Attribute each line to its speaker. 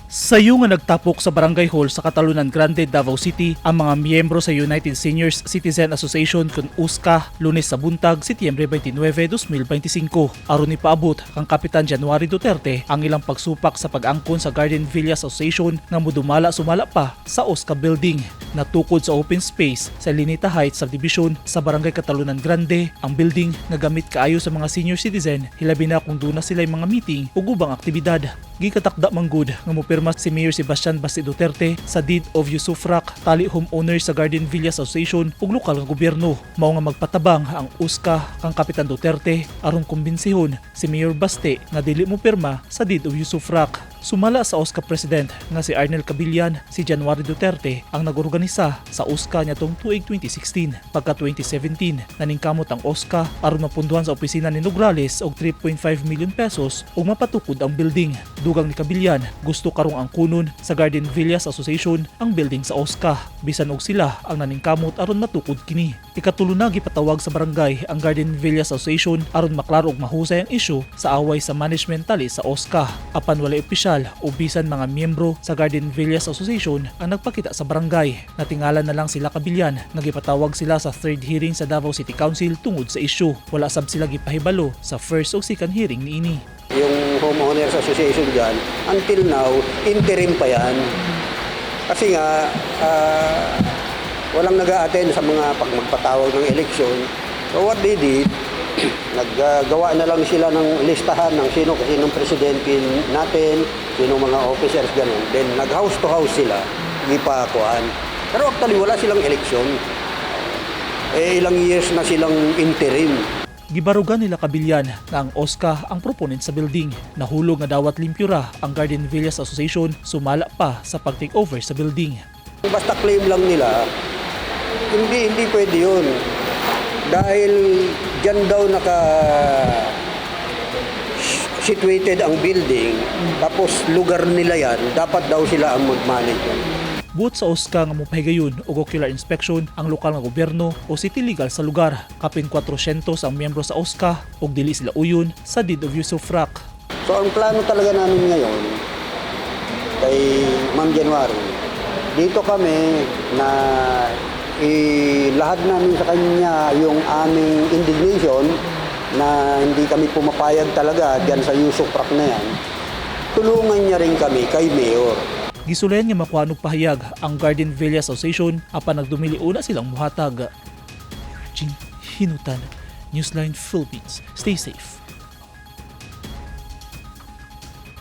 Speaker 1: Sayo nga nagtapok sa Barangay Hall sa Catalunan Grande, Davao City ang mga miyembro sa United Seniors Citizen Association kun USCA, Lunes sa buntag, Setyembre 29, 2025. Aron ipaabot kang Kapitan January Duterte ang ilang pagsupak sa pag-angkon sa Garden Villas Association nga mudumala sumala pa sa OSCA building. Natukod sa open space sa Linita Heights Subdivision sa Barangay Catalunan Grande ang building nga gamit kaayo sa mga senior citizen, hilabi na kung duna sila mga meeting ug ubang aktibidad. Gikatakda manggud nga mopirma si Mayor Sebastian Basti Duterte sa deed of usufruct tali homeowners sa Garden Villas Association ug lokal nga gobyerno. Mao nga magpatabang ang USCA kang Kapitan Duterte aron kumbinsihon si Mayor Baste nga dili mo pirma sa deed of usufruct. Sumala sa OSCA President nga si Arnel Cabillan, si January Duterte ang nagorganisa sa OSCA niadtong tuig 2016. Pagka 2017, naningkamot ang OSCA aron mapunduhan sa opisina ni Nograles og 3.5 million pesos ug mapatukod ang building. Dugang ni Cabillan, gusto karong angkunon sa Garden Villas Association ang building sa OSCA bisan og sila ang naningkamot aron matukod kini. Ikatulo na gipatawag sa barangay ang Garden Villas Association aron maklaro og mahusay ang isyu sa away sa management tali sa OSCA. Apan walay opisyal o bisan mga miyembro sa Garden Villas Association ang nagpakita sa barangay. Natingala na lang sila Cabillan nga gipatawag sila sa third hearing sa Davao City Council tungod sa isyu. Wala sab sila gipahibalo sa first o second hearing niini.
Speaker 2: Yung Homeowners Association dyan, until now, interim pa yan. Kasi nga, walang nag attend sa mga pag magpatawag ng eleksyon. So what they did, naggawa na lang sila ng listahan ng sino sinong presidente natin, sino mga officers, ganun. Then nag-house to house sila, gipakuan. Pero actually wala silang eleksyon. Eh, ilang years na silang interim.
Speaker 1: Gibarugan nila Cabillan nga ang OSCA ang proponent sa building. Nahulog nga dawat limpyo ra ang Garden Villas Association sumala pa sa pag-take over sa building.
Speaker 2: Basta claim lang nila, hindi hindi pwede yun. Dahil dyan daw naka situated ang building, tapos lugar nila yan, dapat daw sila ang mag-manage yan.
Speaker 1: Buot sa OSCA nga mopahigayon og ocular inspection ang lokal nga gobyerno o city legal sa lugar. Kapin 400 ang miyembro sa OSCA ug dili sila uyon sa deed of usufruct.
Speaker 2: So ang plano talaga namin ngayon kay Ma'am January, dito kami na ilahad namin sa kanya yung aming indignation na hindi kami pumapayag talaga dyan sa usufruct na yan. Tulungan niya rin kami kay Mayor.
Speaker 1: Gisulayan nga makuha og pahayag ang Garden Villas Association apan nagdumili una silang muhatag. Jing Hinutan, Newsline Philippines. Stay safe.